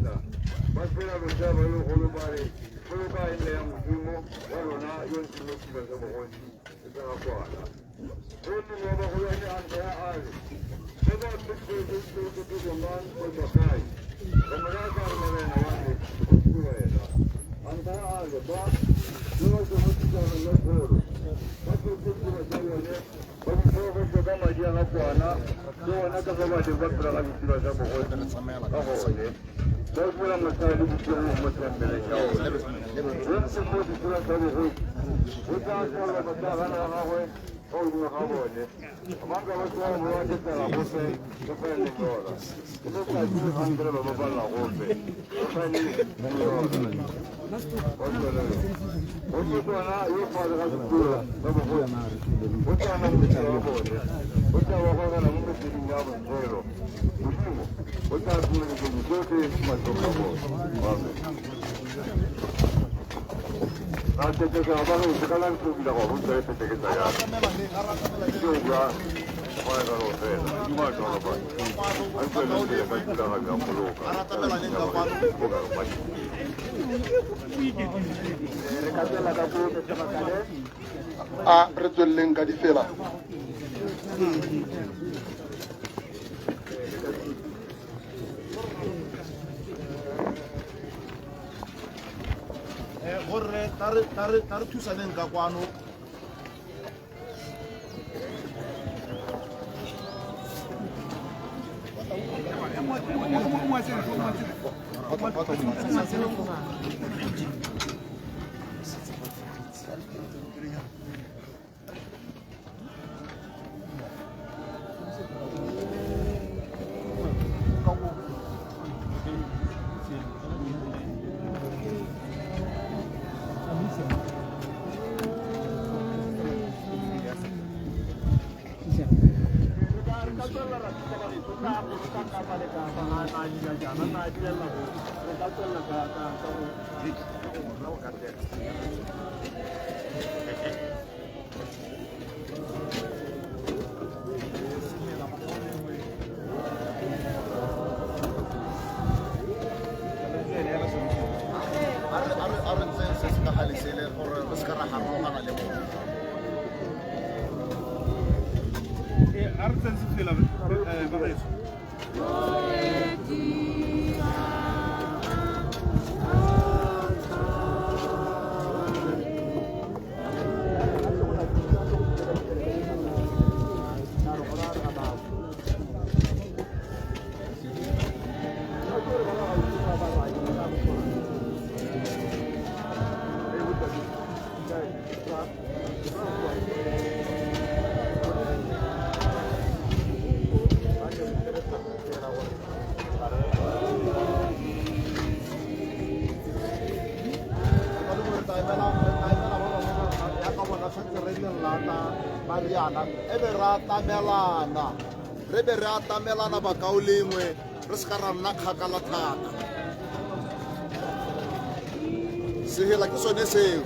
Ba fela losea ba legolo ba re, Boloka e nne ya Modimo wa rona yo ntseng mo setulong sa bogosi le sa ga Kwana. Go mongwe wa bagolwane a nthaya a re, Ba ba apesitsweng se se ke bomang ba tswa kae? Ka mo raya ka re, Morena wa me, o itse wena. A nthaya a re, Ba ke ba tswa mo pitlaganong e kgolo, ba tletse dikobo tsa bone, ba di theogetse ka madi a ga Kwana, ke gona ka fa ba leng ba pele ga setulo sa bogosi ka gone. Ba dira mosadi le bosigo mo tempeleng ya one. Yo ntseng mo setulong sa bogosi o tla tswalela motlagana wa gagwe fa godimo ga bone. Banka ba tsoga bo ba ketela gope le fa e le lenyora. Le letsatsi le tshwanetse le ba bapalela gope le fa e le lenyora. Ba tswelele. Gomme kwana yo fa gare ga setulo sa bogosi o tla nna modisa wa bone, o tla ba gogela mo metsweding ya botshelo. Modimo o tla phimola dikeledi tsotlhe mo matlhong a bone. Amen. Ra tetekega ba gešo ka la re tlo bula go botsa e peteketsa ya ke o bua go ya ka fela Modimo a tlhokofatse a tsweleng pele ka thulaganyo ya poloka o ka re Re ka tswela ka ko Mr. Makale. A re tsweleleng ka difela. Borre, tla re thusaneng ka kwano. A re tseye se se ka gale sele gore re se ka ra harologana le bone. A re tsentse fela bagaetsho. Re tla emela ba bangwe ya ka bona tshwanetse re lelata ba riana e be re atamelana, re be re atamelana bakaulengwe, re se ka ra nna kgakala thata. Sehela ke sone seo.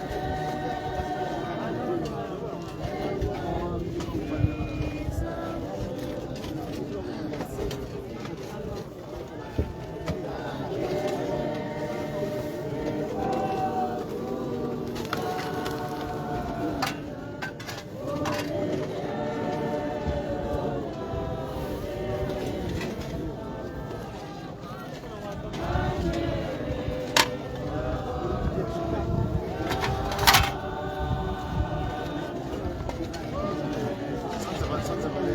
Santse ba le.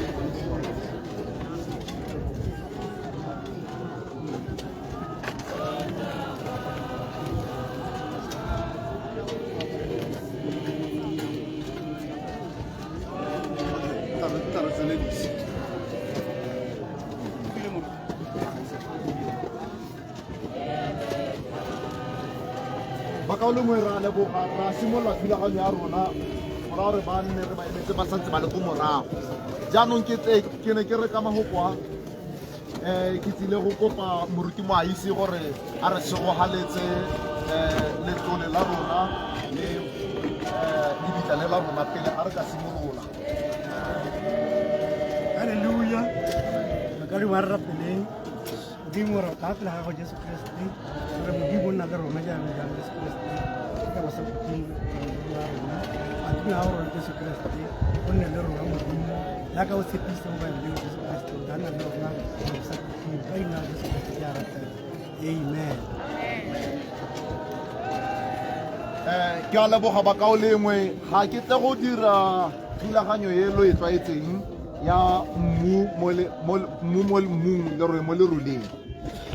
Tla re tsweledise. Bakaulengwe, ra leboga. Ra simolola thulaganyo ya rona gora gore ba nne re ba emetse, ba santse ba le ko morago. Jaanong ke tle ke ne ke re ka mahoko a ke tsile go kopa moruti Moaisi gore a re segogaletse letlole la rona le lebitla le la rona pele ga re ka simolola. Halleluja. Bakadi ba re rapeleng. Modimo re tla pele gago Jesu Keresete, re Modimo o nna le rona jaanong jang Jesu Keresete ka bosakhutleng Modimo wa rona. Badimo ga rona Jesu Keresete o nne le rona Modimo jaaka o tshepisa mo Baebeleng Jesu Keresete o tla nna le rona ka bosakhutleng ka leina la Jesu Keresete ke a rapela. Amen. Ke a leboga bakaolengwe ga ke tle go dira thulaganyo e lo e tlwaetseng ya mmu mo mmung lerole mo leroleng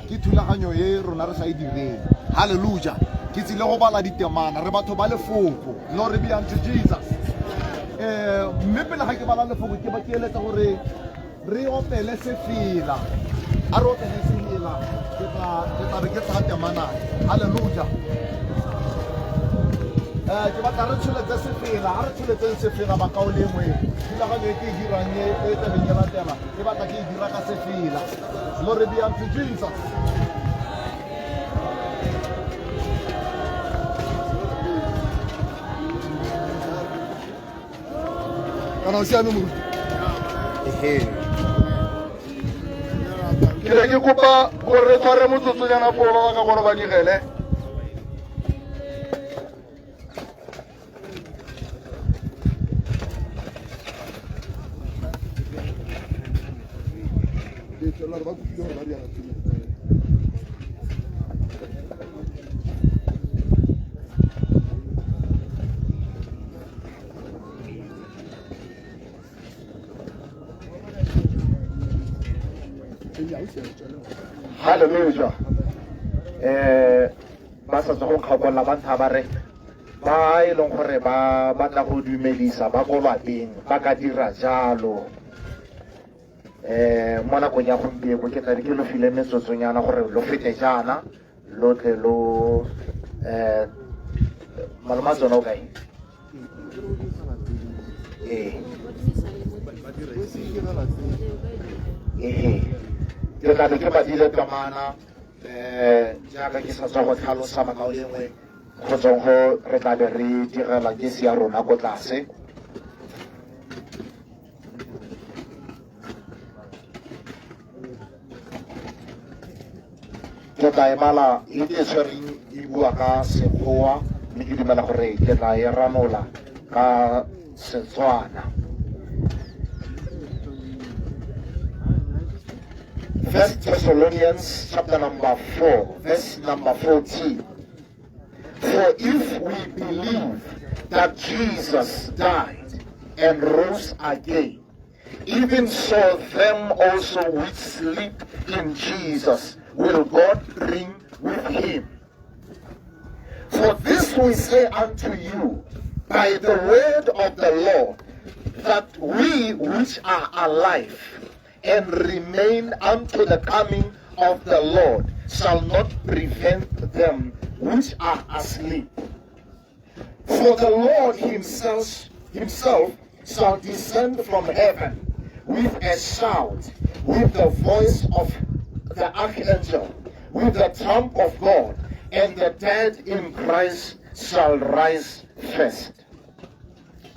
ke thulaganyo e rona re sa e direng halleluja ke tsile go bala ditemana re batho ba lefoko glory be unto Jesus mme pele ga ke bala lefoko ke ba ke eletsa gore re opele sefela a re opele sefela ke tla be ke tsaya temana halleluja um ke batla re tsholetse sefela a re tsholetseng sefela bakao lengwe thulaganyo e ke e dirang e e tlabeng e latela ke batla ke e dira ka sefela glory be unto Jesus. Kana o siame moruti? Ehe. Ke ne ke kopa gore re tshware motsotsonyana foo ba baka gore ba digele. Ke tswelela gore ba kopile gore ba di arabile. Halleluja. Ba sa tswa go nkgakolola ba ntha ba re ba e leng gore ba batla go dumedisa ba ko lwapeng ba ka dira jalo. Mo nakong ya gompieno ke tlabe ke lo file metsotsonyana gore lo fete jaana lo tle lo malome a tsona o kae? Ee. Ee. Ke tla be ke badile temana jaaka ke sa tswa go tlhalosa bakaulengwe go tsweng go re tla be re direla kesi ya rona ko tlase. Ke tla e bala e ke tshwereng e bua ka Sekgowa mme ke dumela gore ke tla e ranola ka Setswana. First Thessalonians chapter number 4, verse number 14. For if we believe that Jesus died and rose again, even so them also which sleep in Jesus will God bring with him. For this we say unto you by the word of the Lord, that we which are alive and remain unto the coming of the Lord shall not prevent them which are asleep. For the Lord himself shall descend from heaven with a shout, with the voice of the archangel, with the trump of God, and the dead in Christ shall rise first.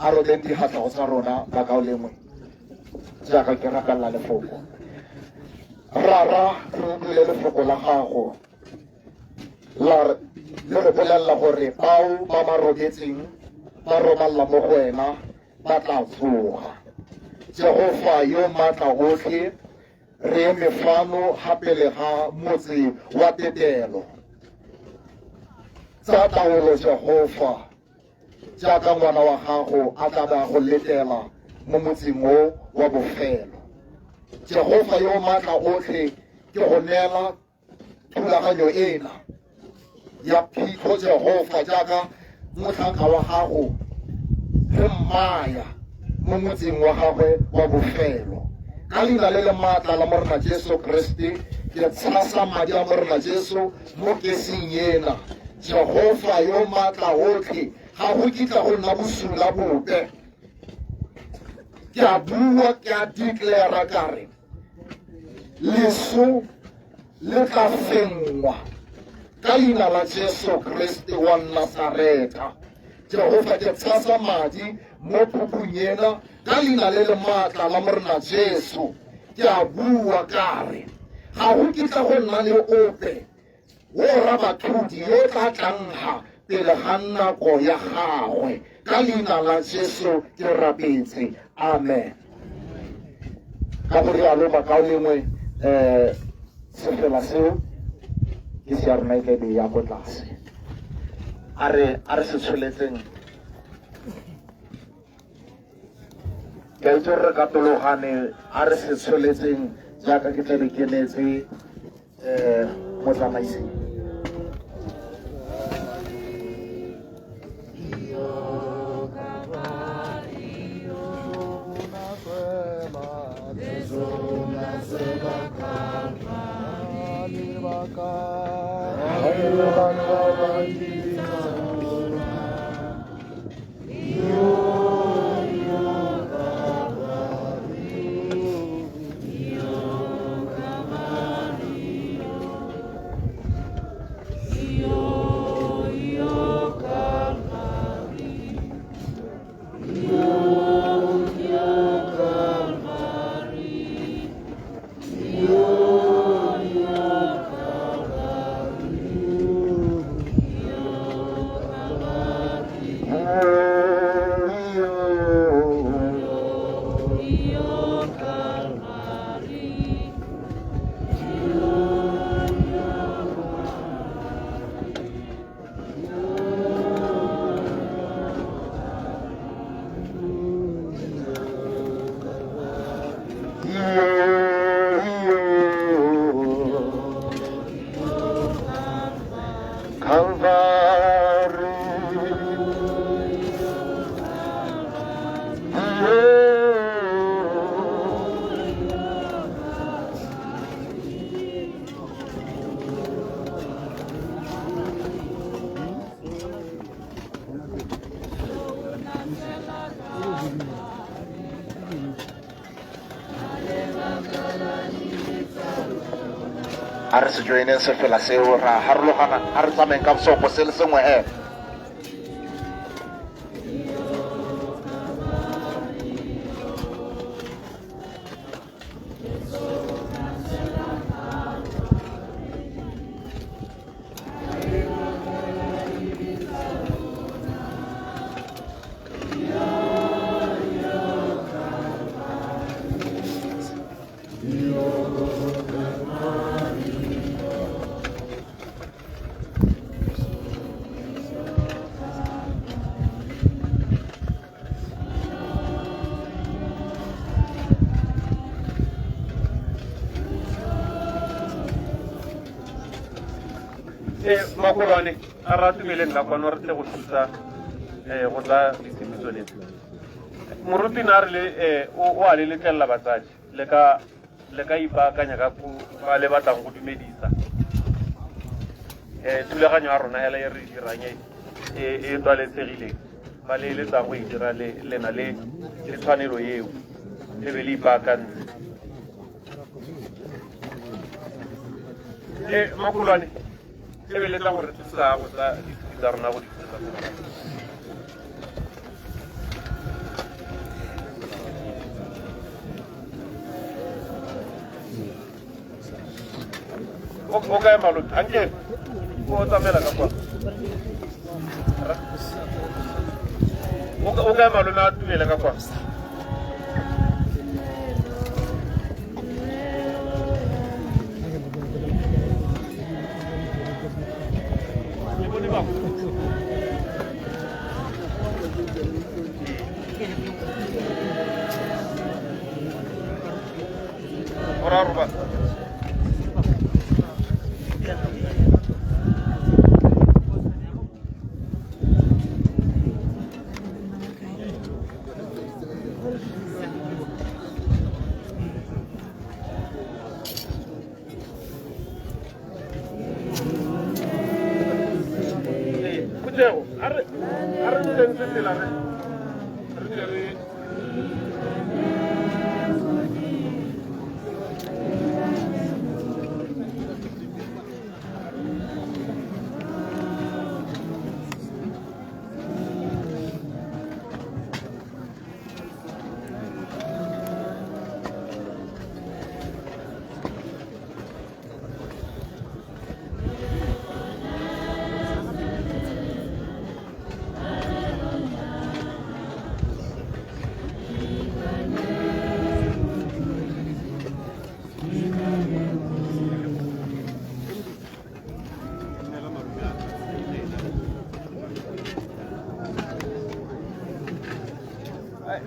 A rotleng difatlhego tsa rona bakaulengwe jaaka ke rapelela lefoko. Rara, re utlwile lefoko la gago la re le re bolelela gore bao ba ba robetseng ba robalela mo go wena ba tla tsoga. Jehofa yo maatla otlhe, re eme fano ga pele ga motse wa tetelo. Tsa taolo Jehofa, jaaka ngwana wa gago a tla ba go letela mo motseng o wa bofelo. Jehofa yo maatla otlhe, ke go neela thulaganyo ena ya phitlho Jehofa jaaka motlhanka wa gago re mmaya mo motseng wa gagwe wa bofelo. Ka leina le le maatla la Morena Jesu Kriste, ke tshasa madi a Morena Jesu mo kesing ena. Jehofa yo maatla otlhe, ga go kitla go nna bosula bope. Ke a bua, ke a declare ka re leso le tla fenngwa ka leina la Jesu Kriste wa Nasaretha. Jehofa, ke tshasa madi mo phupung ena ka leina le le maatla la Morena Jesu. Ke a bua ka re Ga go kitla go nna le ope wo rabathudi yo tla tlang ha pele ga nako ya gagwe. Ka leina la Jesu ke rapetse. Amen. Ka go rialo bakaulengwe, sefela seo ke se ya rona e tlabe ya ko tlase. A re a re se tsholetseng. Ke a itse gore re katologane, a re se tsholetseng jaaka ke tlabe ke neetse motsamaisi. A re se joineng sefela seo, ra harologana, a re tsamayeng ka seopo se le sengwe he. Makolwane a re atumeleng ka kwano re tle go thusa go tsa ditshemiso le. Moruti na re le o a le letlelela batsadi le ka le ka ipaakanya ka ko ba le batlang go dumedisa. Thulaganyo ya rona hela e re dirang e tlwaelesegileng, ba le eletsang go e dira le na le tshwanelo eo, le be le ipaakantse. Makolwane e be le tla go re thusa go tsa dithuti tsa rona go di thusa. O kae malome? Anke o tsamaela ka kwa. O kae malome a tumele ka kwa?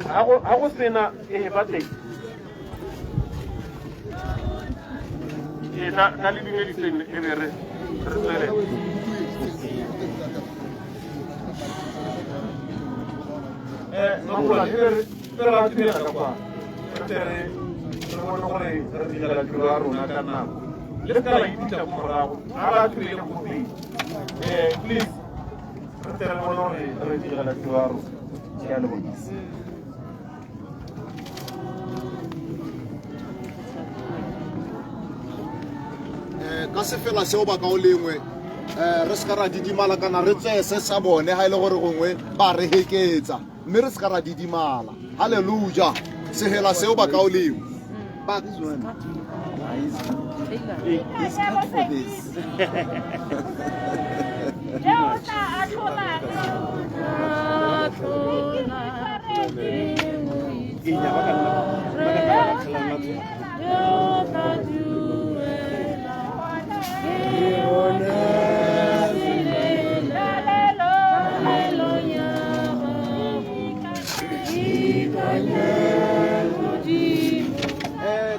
Ha go sena e ba teng. E na le dumediseng e be re tswele. Makola e re ra dumela ka kwa. Re tle re bone gore re direla tiro ya rona ka nako. Le se ka la iphitlha ko morago, ga ba tumele go teng. Please, re tle re bone gore re direla tiro ya rona. Ke a leboga. Ka sefela seo ba ka o lengwe re se ka ra didimala kana re tseye se sa bone ha e le gore gongwe ba re heketsa mme re se ka ra didimala. Halleluja. Sehela seo ba ka o lengwe. This one is cut for this.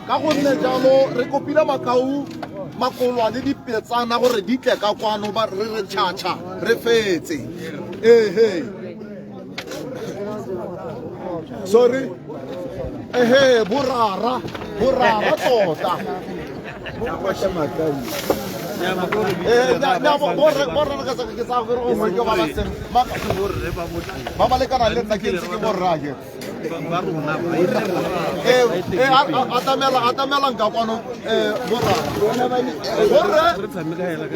Ka gonne jalo re kopile makau makolwa le dipetsana gore di tle ka kwano ba re re tšhatšha re fetse. Ehe. Sorry. Ehe, borara, borara tota. Borre ke sa gore o mongwe ke ba ba seng ba ba lekana le nna ke ntse ke borra ke. Atamela atamelang ka kwano borra. Borre ke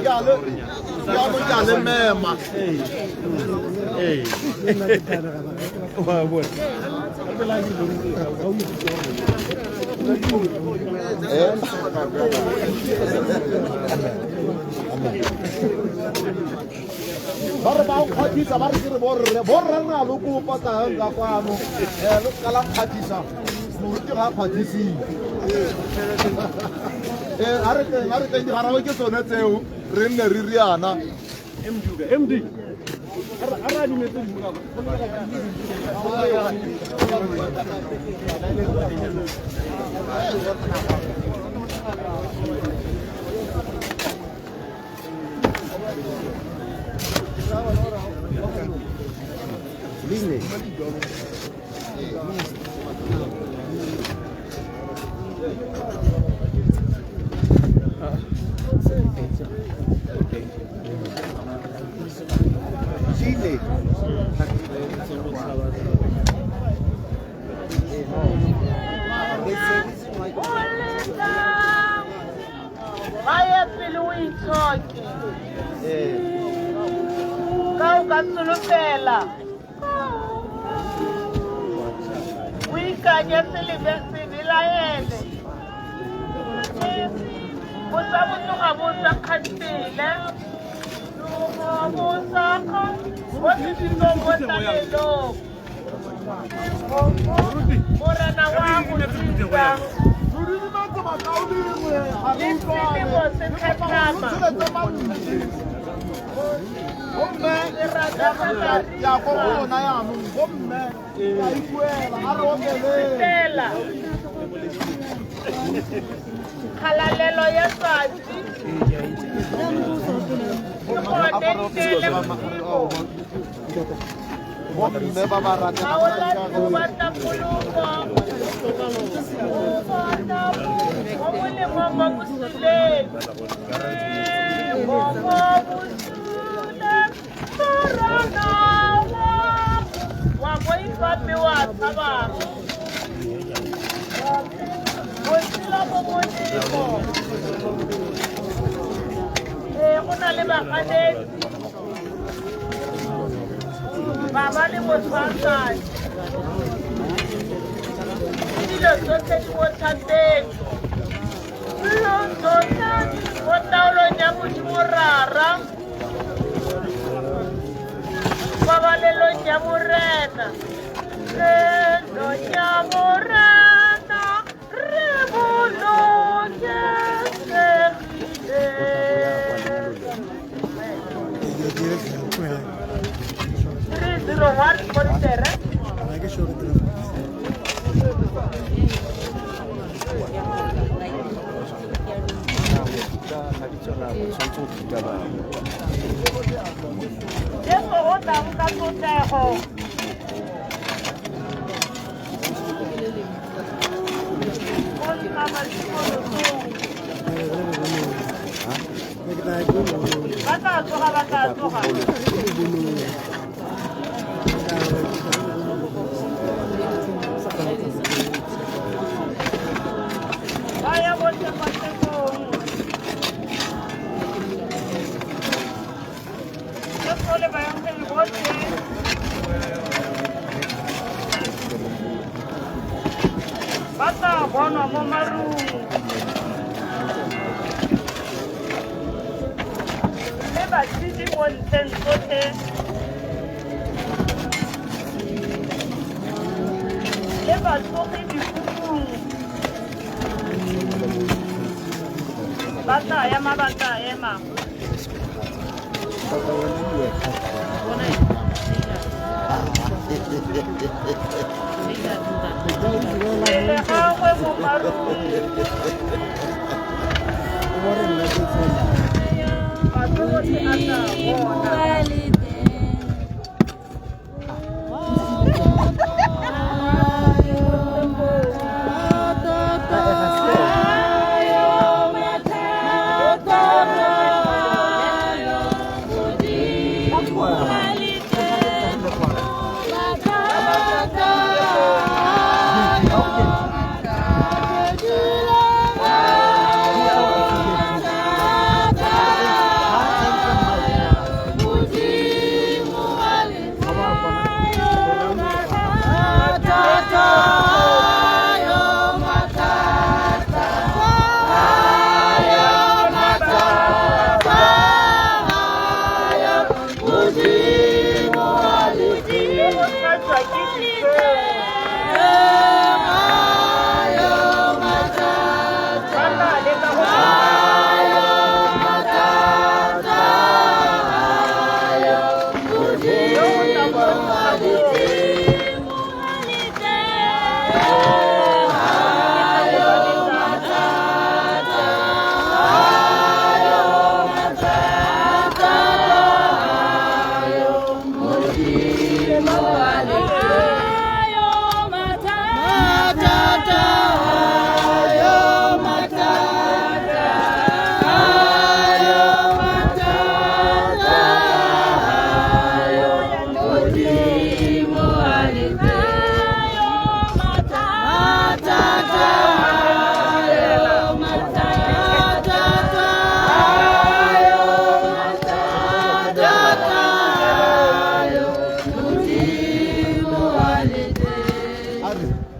a le jaanong ke a le mema. Ba re ba nkgwathisa ba re ke re borre borre re a lo kopa tlang ka kwano lo seka la nkgwathisa moruti ga a kgwathisiwe. A re teng digarabo ke tsone tseo re nne re riana. MD. Kgalalelo ya tsatsi ke gone ntele Modimo. Ga o late o batla poloko, o batla mo molemong wa bosuleng. Mo bosuleng morana wa boifa mme wa tshabang. Botshelo bo molemo. Go na le baganetsi ba ba le motshwantshanyi le dilo tsotlhe di mo thateng, dilo tsotlhe mo taolong ya Modimo Rara, pabalelong ya Morena, lelong ya Morena re bolokesegile. 301 Koritere. balosika bangwe. Jesu o tlang ka tlotlego. O ntsha masimo losong. Ba tla tsoga, ba tla tsoga. Ba ya botlhe kwa tshekong. Jesu le baengele botlhe. Ba tla bonwa mo marung. Mme batshedi mo ntlheng tsotlhe. Le batsogi dikukung. Ba tla ema, ba tla ema. Pele gagwe mo marung. Batho botlhe a tla bona. Le go tlhajwa ke dihlong. Ba tla leka go yo o tla bontsha boo.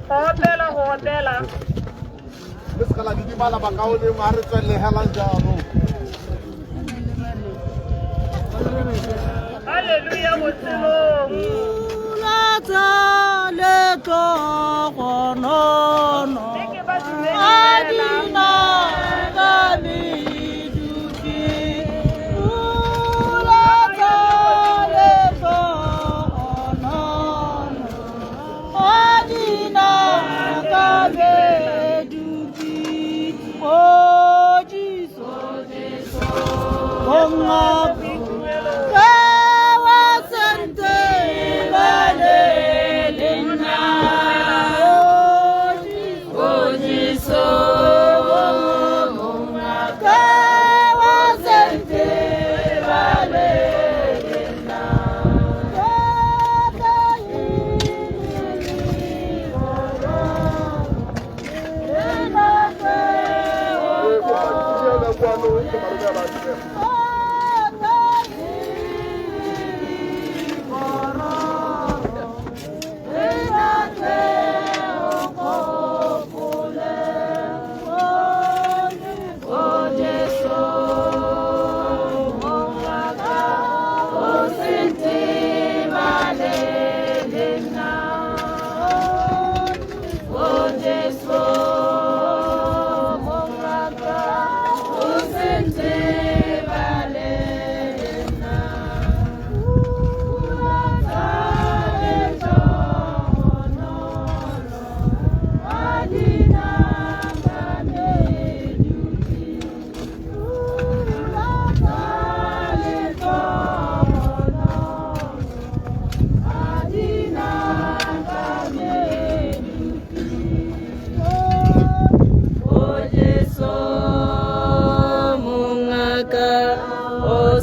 Go opela, go opela. Le seka la didimala bakaolengwe, a re tswelelegelang jaanong. Haleluya botshelong. Mme ke badumedi fela. Ee, kopa diela kwano le malome a ba atumela.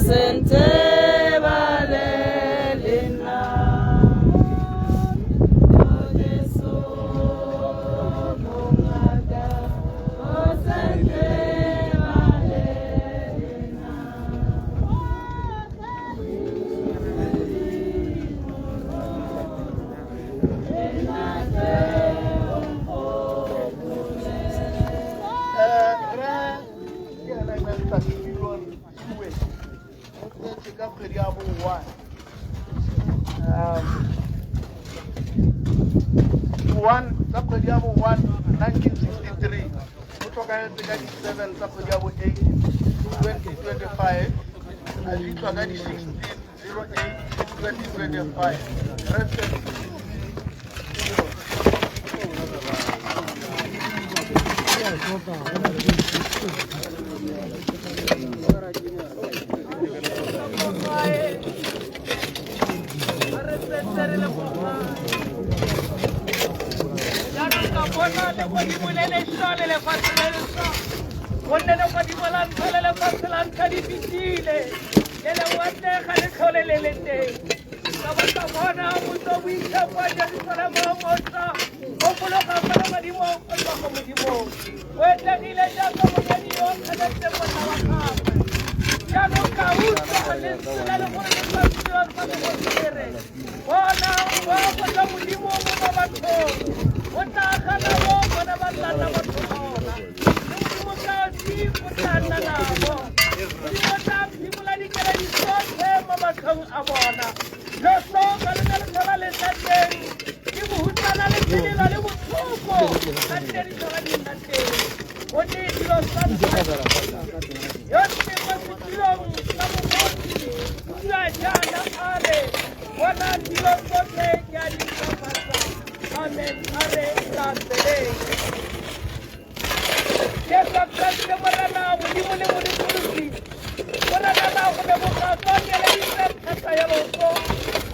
se ntebale le nna. O Jesu mongaka, o se ntebale le nna. Rre ke ena e nang Tasilon Tue o tsetswe ka kgwedi ya bo 1 1 tsa kgwedi ya bo 1 1963, o tlhokagetse ka di-7 tsa kgwedi ya bo 8 2025, a fitlhwa ka di-16 08 2025. Rest in peace. Jaanong ka bona legodimo le lešwa le lefatshe le lešwa, gonne legodimo la ntlha le lefatshe la ntlha di fetile, le lewatle ga le tlhole le le teng. Ka ba ka bona motse o boitshepo wa Jerusalema o mošwa o fologa fa legodimong o tswa ko Modimong, o etlegile jaaka monyadi yo o kgabetseng monna wa gagwe. Jaanong ka utlwa lentswe le legolo le tswa setulong sa bogosi le re, "Bona, boago jwa Modimo bo mo bathong, o tla aga nabo, bona ba tla nna batho ba ona, le Modimo ka osi o tla nna nabo. Modimo o tla phimola dikeledi tsotlhe mo matlhong a bona. Loso ga le na le tlhola le nna teng, ke bohutsana le selelo le botlhoko ga di ne di tlhola di nna teng, gonne dilo tsa ntlha di fetile." Yo ntseng mo setulong sa bogosi o bua jaana a re, "Bona, dilo tsotlhe ke a di ntšhwafatsa." Amen. A re rapeleng. Jesu Kriste Morena, Modimo le Modipolosi, Morena, ra go leboga fa o nyeleditse thata ya loso,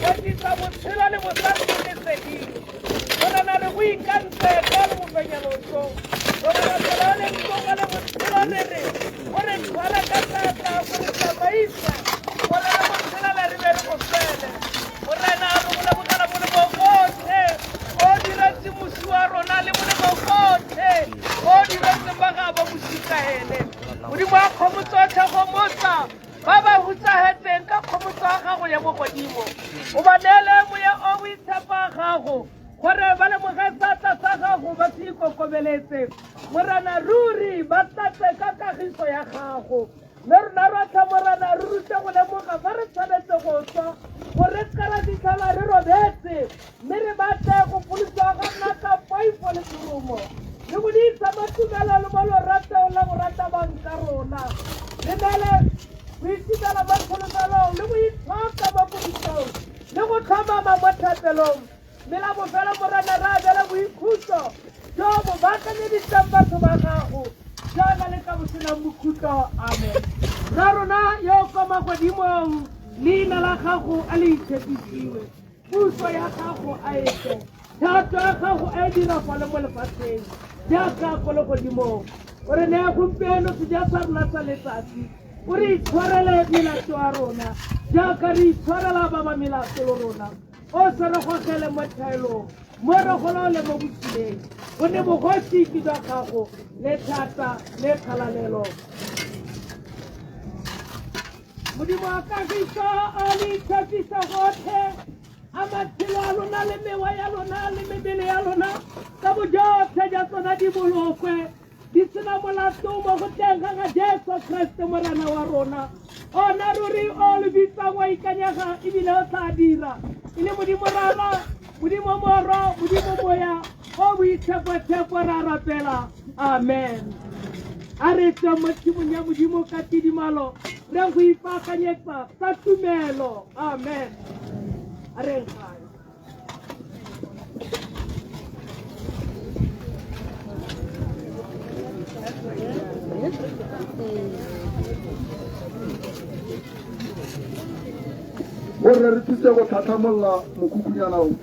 wa tlisa botshelo le bosantse leseding. Morena, re go ikantse ka le bofenya loso. Morena, tsela ya lentsogo le botshelo, re re o re tshware ka thata, go re tsamaisa gore re go tshelele re be re go fele. Morena, re go lebogela molemo otlhe o diretse mosi wa rona le molemo otlhe o diretseng ba gabo mosikaele. Modimo wa kgomo tsotlhe, gomotsa ba ba hutsahetseng ka kgomotso ya gago ya bogodimo, o ba neele moya o boitshepo wa gago gore ba lemoge seatla sa gago, ba se ikokobeletse. Morena, ruri ba tlatse ka kagiso ya gago. Mme rona rotlhe, Morena, re rute go lemoga fa re tshwanetse go tswa, gore re seka ra fitlhela re robetse, mme re batle go pholosiwa ga rona ka poifo le serumo, le go di isa mo tumelong le mo loratong la go rata bang ka rona. Re neele go itumela mo tsholofelong le go itshoka mo pogisong le go tlhomama mo thapelong. Mme la bofelo, Morena, re abele boikhutso jo bo baakanyeditseng batho ba gago jaana le ka bosenang bokhutlo. Amen. Rra rona yo o kwa magodimong, leina la gago a le itshepisiwe, puso ya gago a e tle, thato ya gago a e dirafale mo lefatsheng jaaka ko legodimong. O re neye gompieno seja sa rona sa letsatsi, o re itshwarele melato ya rona jaaka re itshwarela ba ba melato le rona. O se re gogele mo thaelong, mo re golole mo bosuleng, gonne bogosi ke jwa gago, le thata le kgalalelo. Modimo wa kagiso a le itshepisa gotlhe, a matshelo a lona le mewa ya lona le mebele ya lona ka bojotlhe jwa tsona di bolokwe di sena molato mo go tleng ga ga Jesu Kriste Morena wa rona. Ona ruri o le bitsang wa ikanyega ebile o tla dira, e le Modimo Rara, Modimo Morwa, Modimo Moya o Boitshepo-tshepo, ra rapela. Amen. A re tsweng mo tshimong ya Modimo ka tidimalo, re go ipaakanyetsa ka tumelo. Amen. A reng gae. Borre, re thuse go tlhatlhamolola mokhukhunyana o.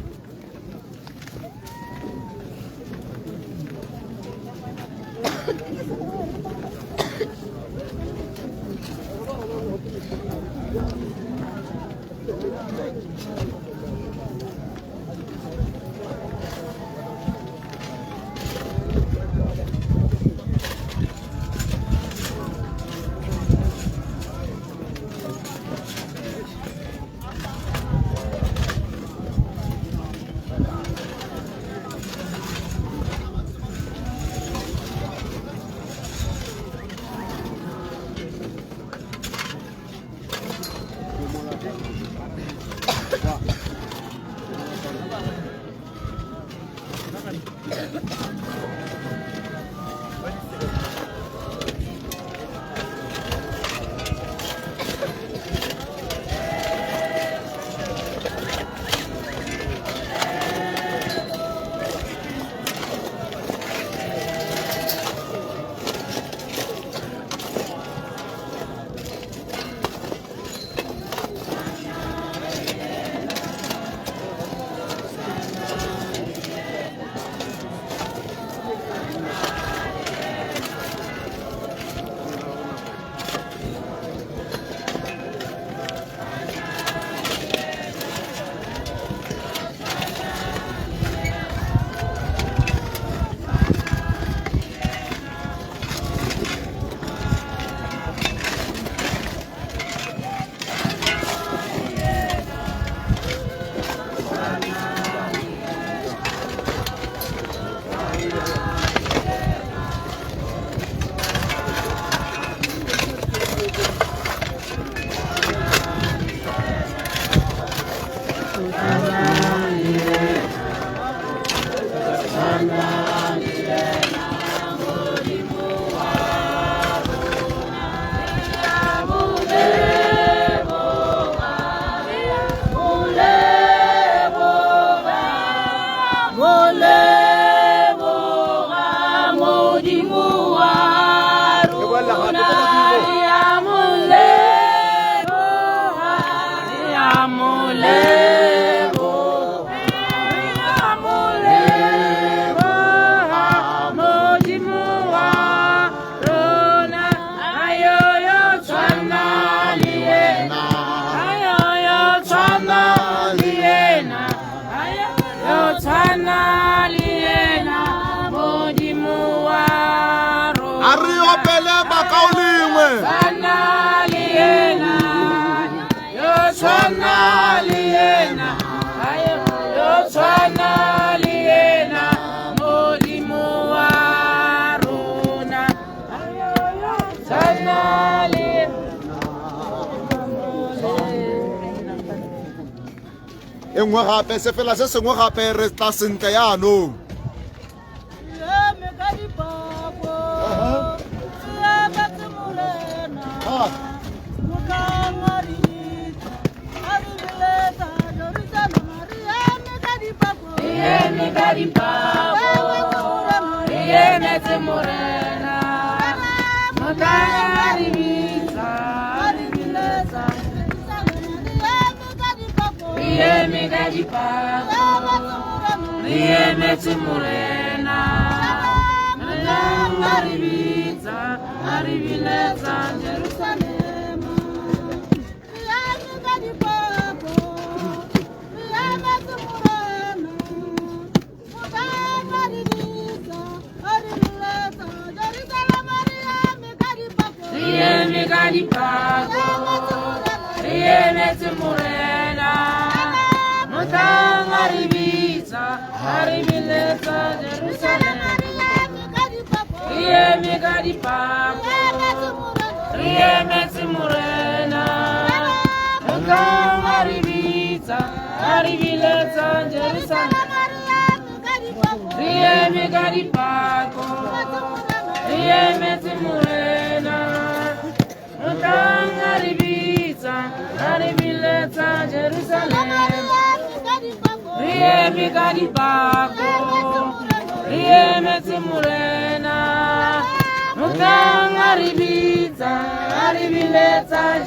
E nngwe gape sefela se sengwe gape re tla sentle yaanong.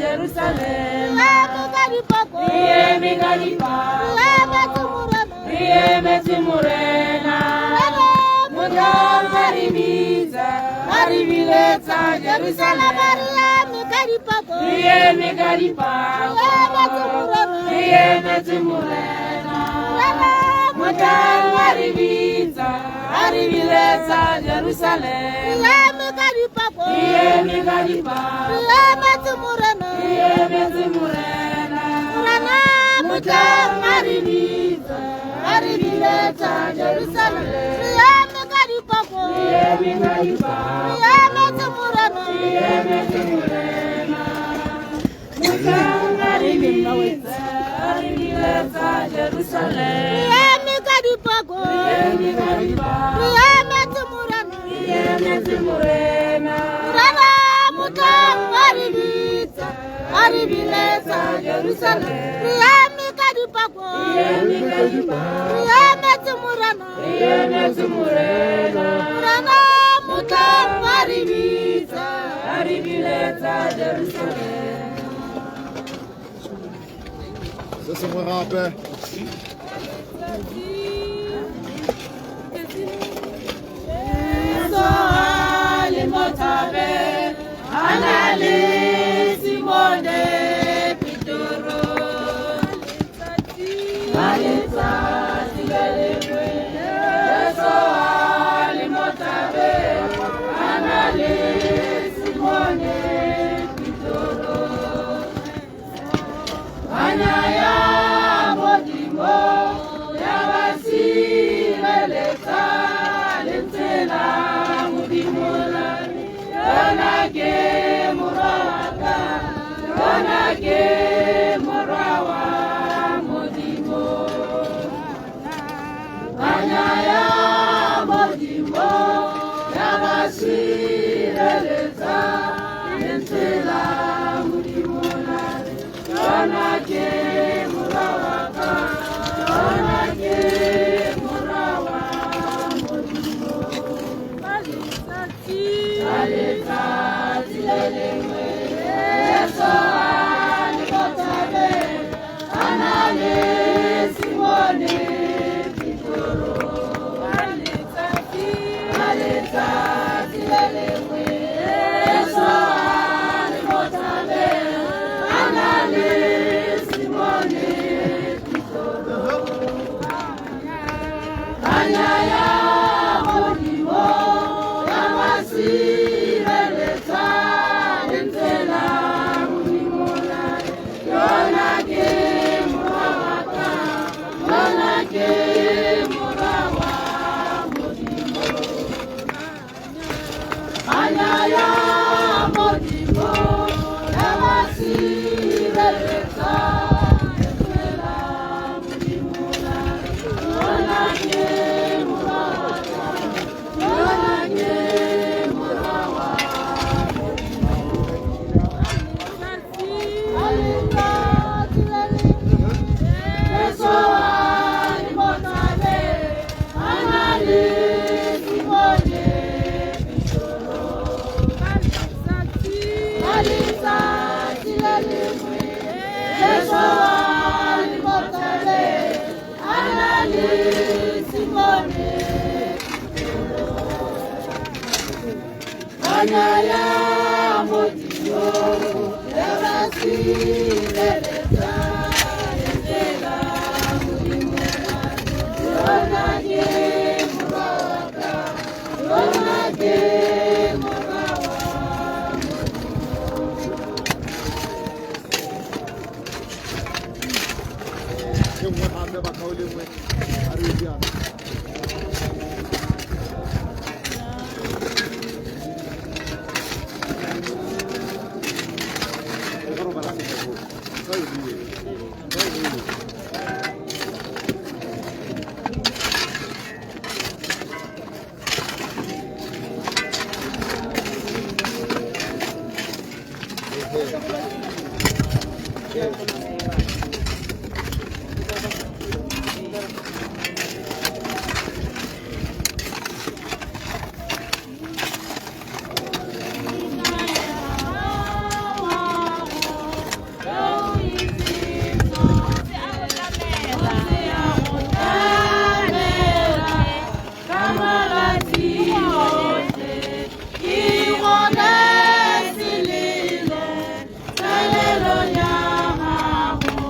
Jerusalem. Re emetse Morena. Mohlang a re bitsa, a re biletsa Jerusalema. Re eme ka dipako. Re eme ka dipako. Re emetse Morena. Re emetse Morena. Morena Mohlang a re bitsa, a re biletsa Jerusalema. Re eme ka dipako. Re eme ka dipako. Re emetse Morena. Re emetse Morena. Mohlang a re bitsa, a re biletsa Jerusalema. Re eme ka dipako. Re eme ka dipako. Re emetse Morena. Re emetse Morena. Morena mohlang a re bitsa, a re biletsa Jerusalema. Re eme ka dipako. Re eme ka dipako. Re emetse Morena. Re emetse Morena. Morena mohlang a re bitsa, a re biletsa Jerusalema. Se sengwe gape. Jesu a le mo thabeng, a na le Simone Petro. Ka letsatsi le lengwe, Jesu a le mo thabeng, a na le Simone Petro. Kganya ya Modimo ya ba sireletsa, lentswe la Modimo la re, "Yona ke morwa wa ka, yona ke morwa wa Modimo." Kganya ya Modimo ya ba sireletsa, lentswe la Modimo la re, "Yona ke morwa wa ka, yona ke morwa wa Modimo." Ka letsatsi le lengwe, Jesu a le mo thabeng, a na le Simone Petro. Ka letsatsi le lengwe, Jesu a le mo thabeng, a na le Simone Petro. Kganya ya Modimo ya ba sireletsa, lentswe la Modimo la re, "Yona ke morwa wa ka, yona ke morwa wa Modimo." Kganya ya Modimo ya ba sireletsa, lentswe la Modimo la re, "Yona ke morwa wa ka, yona ke morwa wa Modimo." Ka letsatsi le lengwe, Jesu a le mo thabeng, a na le Simone Petro. Ka letsatsi le lengwe, Jesu a le mo thabeng, a na le Simone Petro. Kganya ya Modimo ya ba sireletsa, lentswe la Modimo la re, "Yona ke morwa wa ka, yona ke morwa wa E nngwe gape bakaulengwe, a re jaana. Ke gona selelo, selelo ya gago.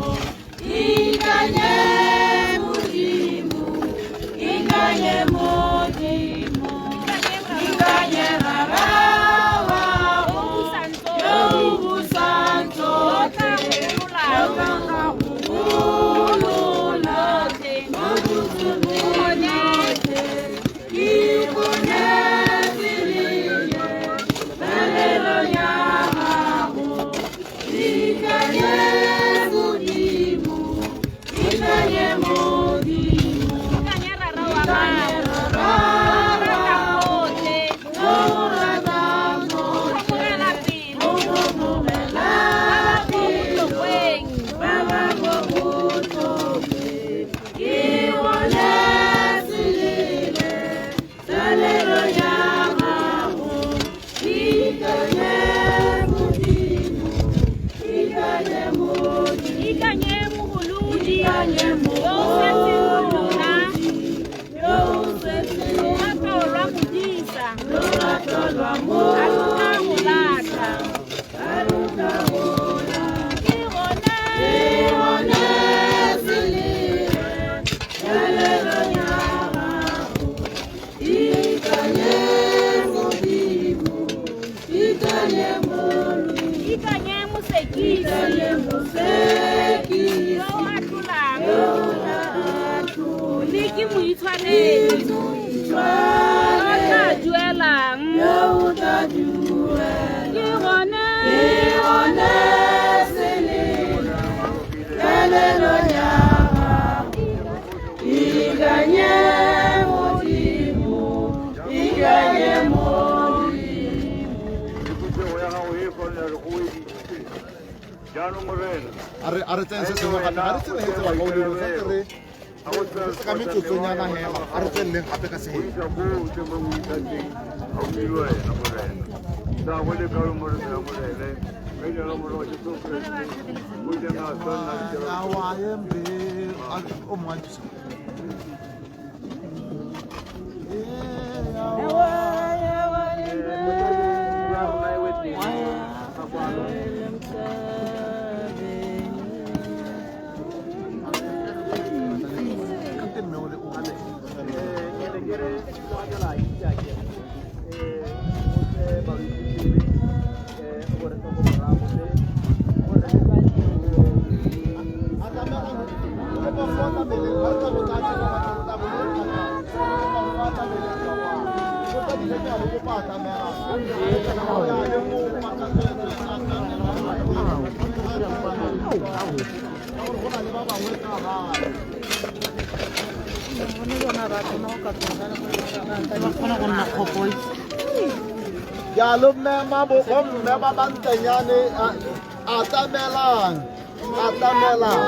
A re tsene se sengwe gape ga re tsebegetse bakaulengwe santse re ka metsotsonyana hela a re tsweleleng gape ka seo. Ke a lo mema bomme ba bantlenyane atamelang atamelang.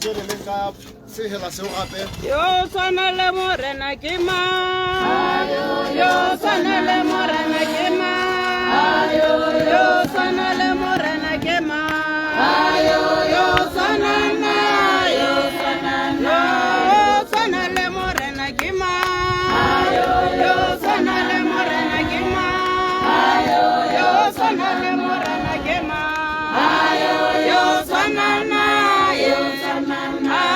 tsweleleng ka sehela seo gape. Yo tshwana le Morena ke mang? Yo tshwana le Morena ke mang? Yo tshwana le Morena ke mang? Yo tshwana na, yo tshwana na. Yo tshwana le Morena ke mang? Yo tshwana le Morena ke mang? Yo tshwana le Morena ke mang? Yo tshwana na, yo tshwana na.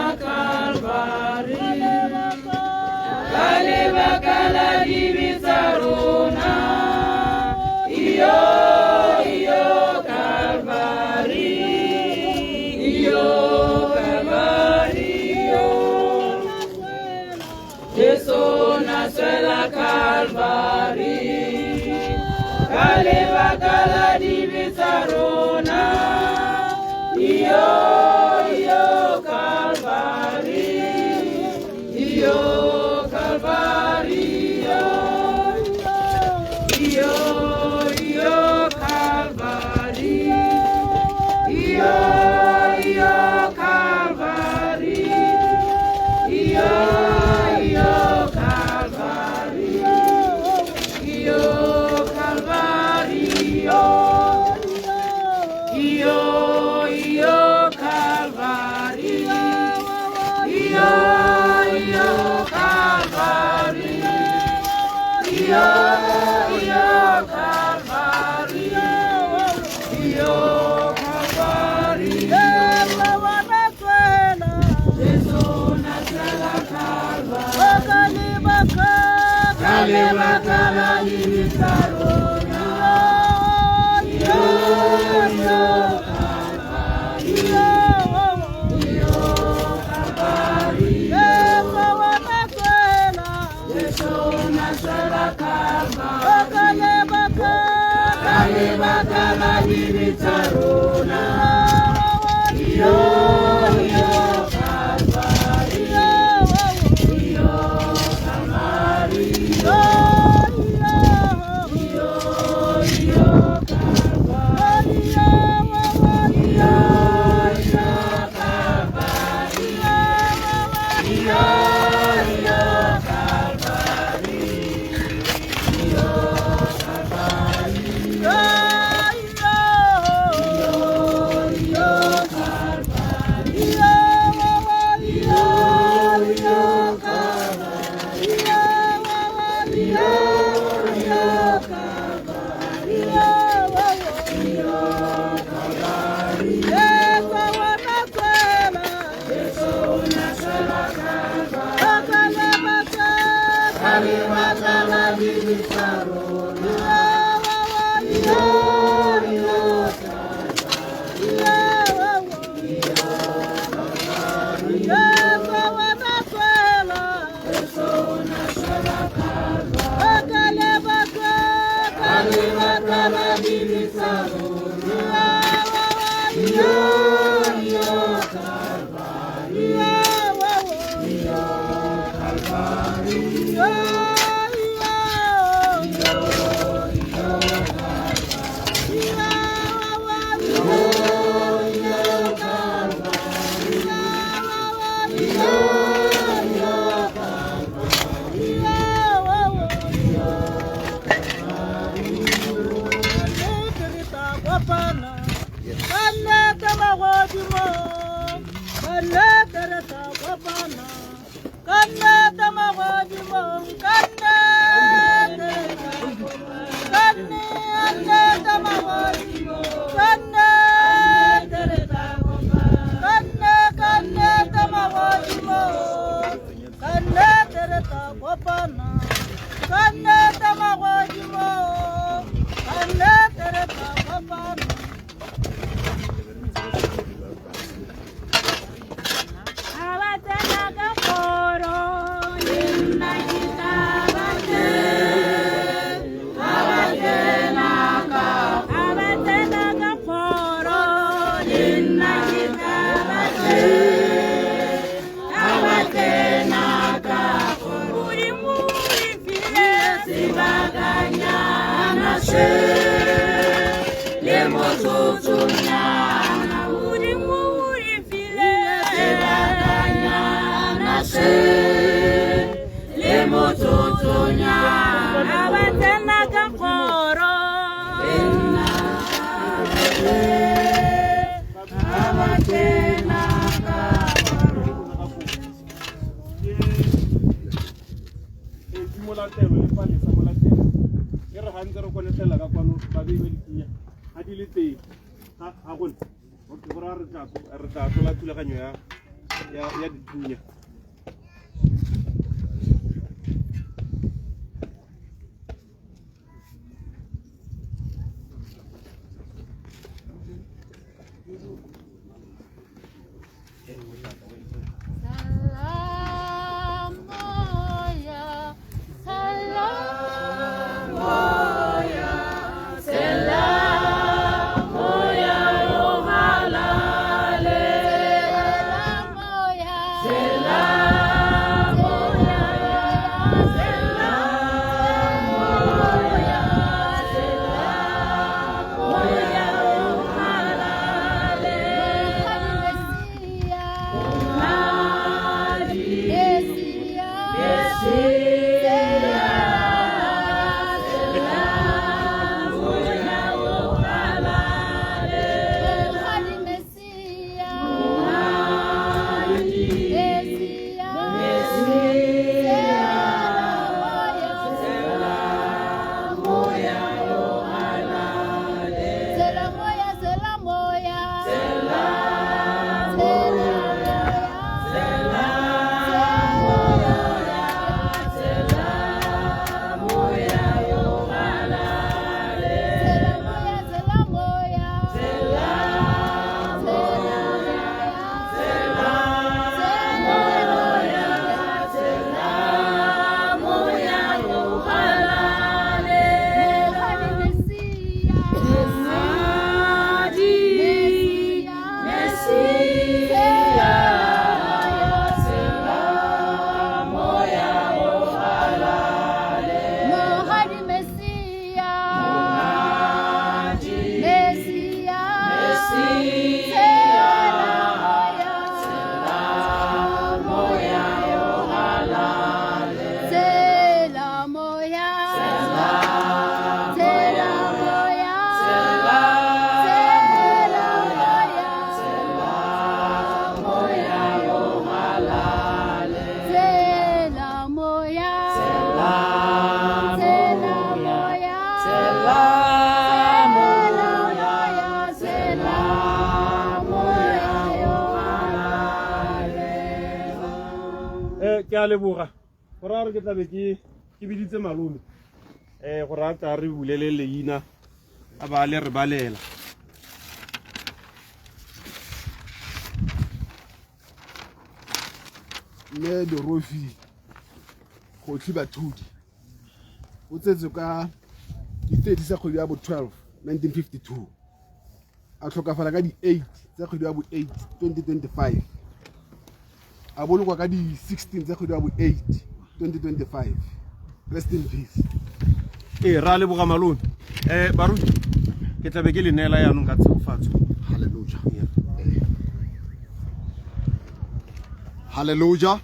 Calvary. kopana. Ka nnete magodimong, ka nnete re tla kopana. Ka nnete magodimong, ka nnete re tla kopana. Ka nnete magodimong, ka nnete re tla kopana. Ka nnete magodimong, ka nnete re tla kopana. Ka nnete magodimong, ka nnete re tla kopana. Ha ba tsena ka kgoro, le nna ke tla ba teng. Ha ba tsena ka ha ba tsena ka kgoro, le nna ke tla ba teng. Ha ba tsena ka kgoro, Modimo o re file sebakanyana se le motsotsonyana. Modimo o re file sebakanyana se le motsotsonyana. Ha ba tsena ka kgoro, le nna ha ba tsena ka Metsi molatelo le palesa molatelo e re gantse re konetlela ka kwano ba beiwe dithunya ga di le teng ga gone okay go raya re tla tlola thulaganyo ya dithunya. Salam moya, salam moya, salam moya o halale. Salam moya, salam moya, salam moya, salam moya o halale. Ke a leboga go raya gore ke tlabe ke biditse malome gore a tla re bulele leina a ba le re balela. Mme Dorofi Gotlhi Bathudi o tsetswe ka di-30 tsa kgwedi ya bo 12 1952, a tlhokafala ka di-8 tsa kgwedi ya bo 8 2025, a bolokwa ka di-16 tsa kgwedi ya bo 8 2025. Rest in peace. Ee, ra leboga malome. Baruti, ke tlabe ke le neela yaanong ka tshegofatso. Halleluja. Halleluja.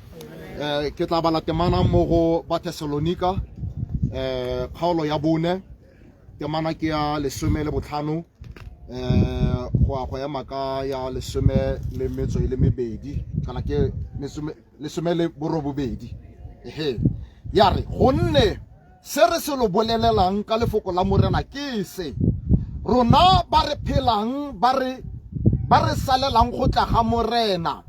Ke tla bala temana mo go Bathesalonika, kgaolo ya 4, temana ke ya 15, um go ya go ema ka ya lesome le metso e le mebedi kana ke lesome le borobobedi ehe ya re gonne se re se lo bolelelang ka lefoko la morena ke se rona ba re phelang ba re ba re salelang go tla ga morena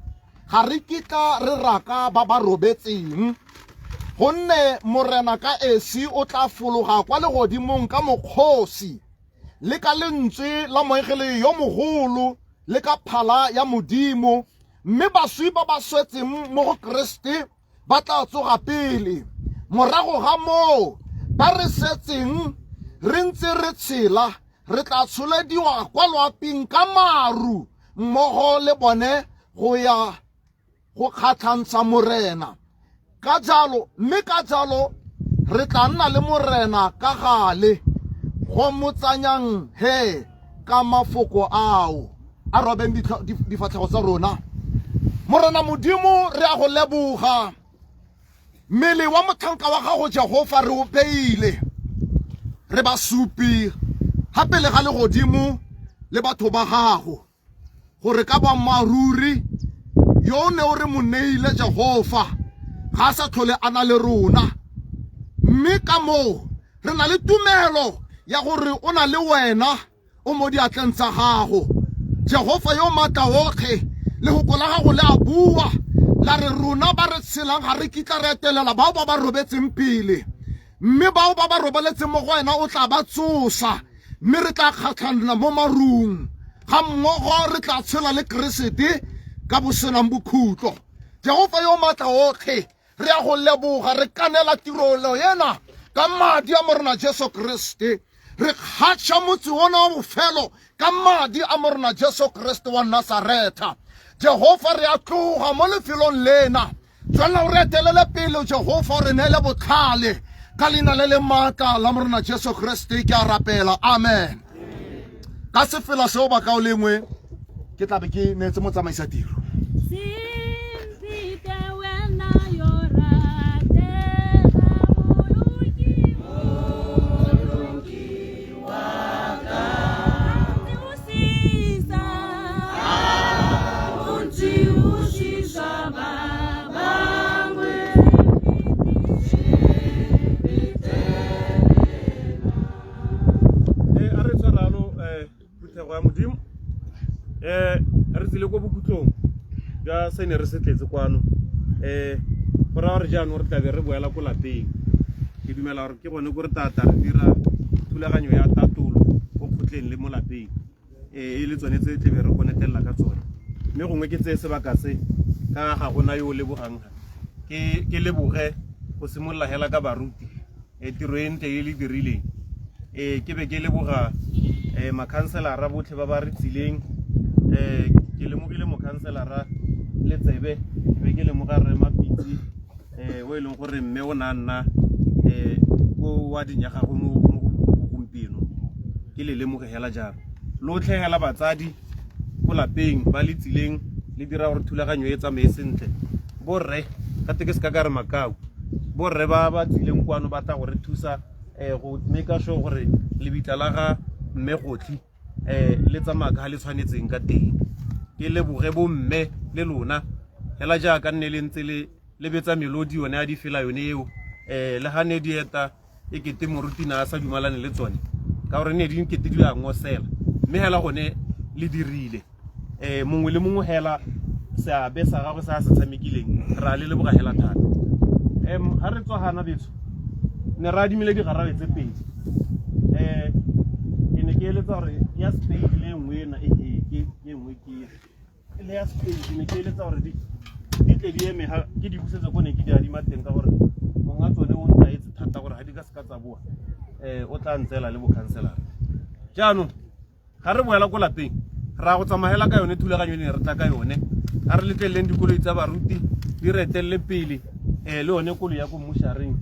ga re kitla re raka ba ba robetseng gonne morena ka esi o tla fologa kwa legodimong ka mokgosi le ka lentswe la moegele yo mogolo le ka phala ya modimo mme baswi ba ba swetseng mo go kreste ba tla tsoga pele morago ga moo ba re setseng re ntse re tshela re tla tsholediwa kwa loaping ka maru mmogo le bone go ya go kgatlhantsha morena ka jalo mme ka jalo re tla nna le morena ka gale go motsanyang he ka mafoko ao a robeng difatlhego tsa rona morena modimo re a go leboga mmele wa motlhanka wa gago jehofa re o beile re basupi ga pele ga legodimo le batho ba gago gore ka boammaaruri yo o ne o re mo neile jehofa ga a sa tlhole a na le rona mme ka moo re na le tumelo ya gore o na le wena o mo diatleng tsa gago jehofa yo maatla otlhe lehoko la gago le a bua la re rona ba re tshelang ga re kitla re etelela bao ba ba robetseng pele mme bao ba ba robaletseng mo go wena o tla ba tsosa mme re tla kgatlhanna mo marung ga mmogo re tla tshela le keresete ka bosenang bokhutlo jehofa yo maatla otlhe re ya go leboga re kanela tirelo ena ka madi a morena jesu kriste re kgatšha motse ona wa bofelo ka madi a morena jesu kriste wa nasaretha jehofa re a tloga mo lefelong lena tswelela o re etelele pele jehofa o re neele botlhale ka leina le le maatla la morena jesu kriste ke a rapela amen ka sefela seo baka o lengwe ke tlabe ke neetse motsamaisa tiro a re tshwaralo um phuthego ya modimo um re tsile ko bokhutlong jwa se ne re se tletse kwano um go raya gore jaanong re tlabe re boela ko lapeng ke dumela gore ke gone ko re tata re dira thulaganyo ya tatolo ko kgotleng le mo lapeng e le tsone tse tlebe re konetelela ka tsone mme gongwe ke tseye sebaka se ka ga gona yo o lebogang ke leboge go simolola hela ka baruti e tiro e ntle e le dirileng e ke be ke leboga um makhanselara botlhe ba ba re tsileng um ke lemogile mokhanselara letsebe ke be ke lemoga rre mapitsi um o e leng gore mme o ne a nna um ko wading ya gagwe mo gompieno ke le lemoge hela jalo lotlhe hela batsadi ko lapeng ba le tsileng le dira gore thulaganyo e tsamaye sentle borre ka te ke se ka ka re makau borre ba ba tsileng kwano ba tla go re thusa um go make sure gore lebitla la ga mme gotlhi um le tsamaya ka ga le tshwanetseng ka teng ke leboge bomme le lona hela jaaka nne le ntse le le betsa melodi yone ya difela yone eo um le ga ne di eta e kete moruti na a sa dumalane le tsone ka gore ne di kete di a ngosela mme hela gone le dirile um mongwe le mongwe hela seabe sa gagwe se a se tshamekileng re a le leboga hela thata um ga re tswa gana betso ne re adimile digarabe tse pedi um ke ne ke eletsa gore ya spade le e nngwe ena e ke e nngwe ke le ya spade ke ne ke eletsa gore di tle di eme ga ke di busetse ko ne ke di adima teng ka gore monga tsone o ntaetse thata gore ga di ka seka tsa boa um o tla ntseela le bokhanselara jaanong ga re boela ko lapeng ra go tsamaela ka yone thulaganyo ne re tla ka yone a re letleleleng dikoloi tsa baruti di re etelele pele um le yone koloi ya ko mmushareng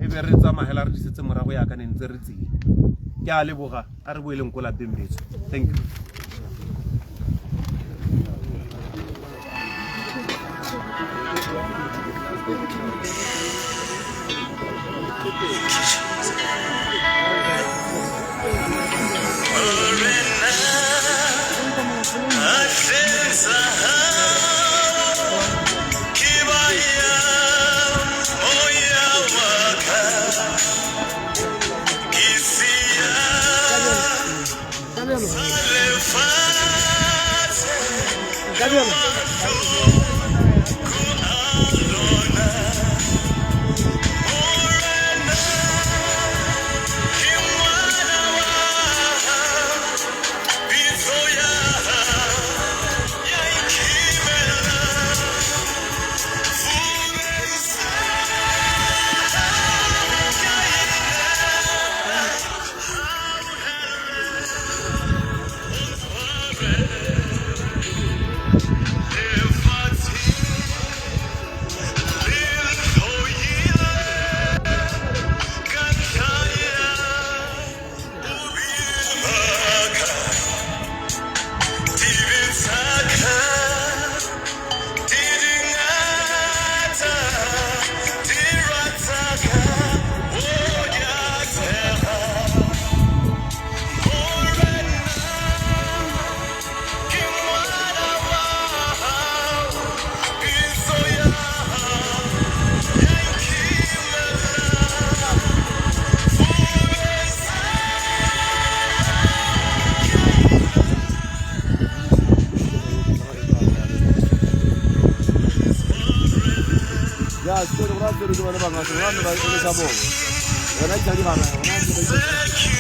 e be re tsamaela re disetse morago yaka ne ntse re tsile ke a leboga a re boeleng ko lapeng betso thank you Ya, sekolo go raya tsere ke bone bangata, rona ba e le sa bone. Yona ke tsa di gana, yona.